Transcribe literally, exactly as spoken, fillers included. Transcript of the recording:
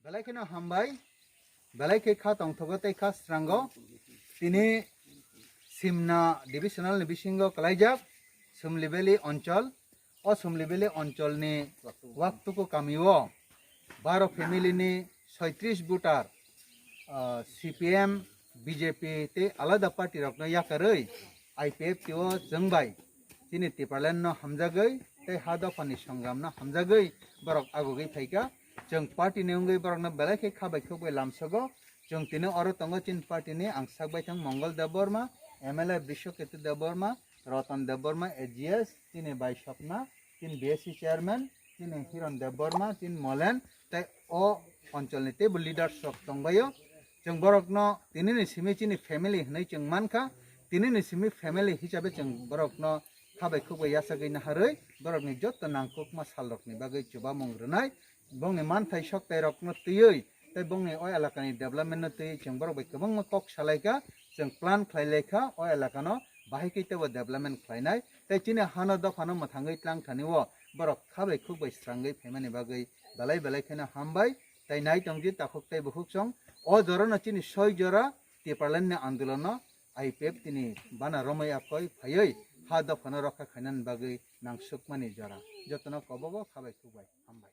Belai kheno hambai, belai khe kha tongthogo tei kha srango. Tini Simna divisional ni bisingo kalaijak Sumlibeli onchol, o Sumlibeli onchol ni Waktuku kamio baro family ni soitris voter, ah, C P M, B J P tei alada party rokno yakarwi I P F T o chwng bai chini Tipraland no hamjagwi tei ha dopha ni songram no hamjagwi borok agugwi phaikha. Chwng party ni wngwi borok no belai khe kha bai khuk bai lamsogo. Chwng tini oro tongo chini party ni ang sak bai thang Mongol Debbarma, M L A Bishwaketu Debbarma, Ratan Debbarma, A G S, chini bai Sopna, chini B S C chairman, chini Hiron Debbarma, chini Molen, tei o onchol ni teibo leaders rok tongbaio. Chwng borokno tinini simi chini family hinwi chwng mankha, tinini simi family hisabe chwng borokno khabai khukbai yachagwi naharwi borokni joto nangkukma salrokni bagwi chubamung rwnai. Bongni manthai soktairokno twiwi tei bongni o elakani development no twiwi chwng borok bai kwbangma kok salaikha, chwng plan khlailaikha o elakano bahai khe teibo development khlainai tei chini hano dophano mwthangwi tlangthani o borok khabai khukbai srangwi phaimani bagwi belai belai kheno hambai. Tei nai tongdi takhuk tei bukhuk song. O jorano chini soi jora Tipraland ni andolono I P F T ni bana romwi akoi phaiwi ha dophano rokha khainani bagwi nangsukmani jora. Jotono kobogo khabai khukbai hambai.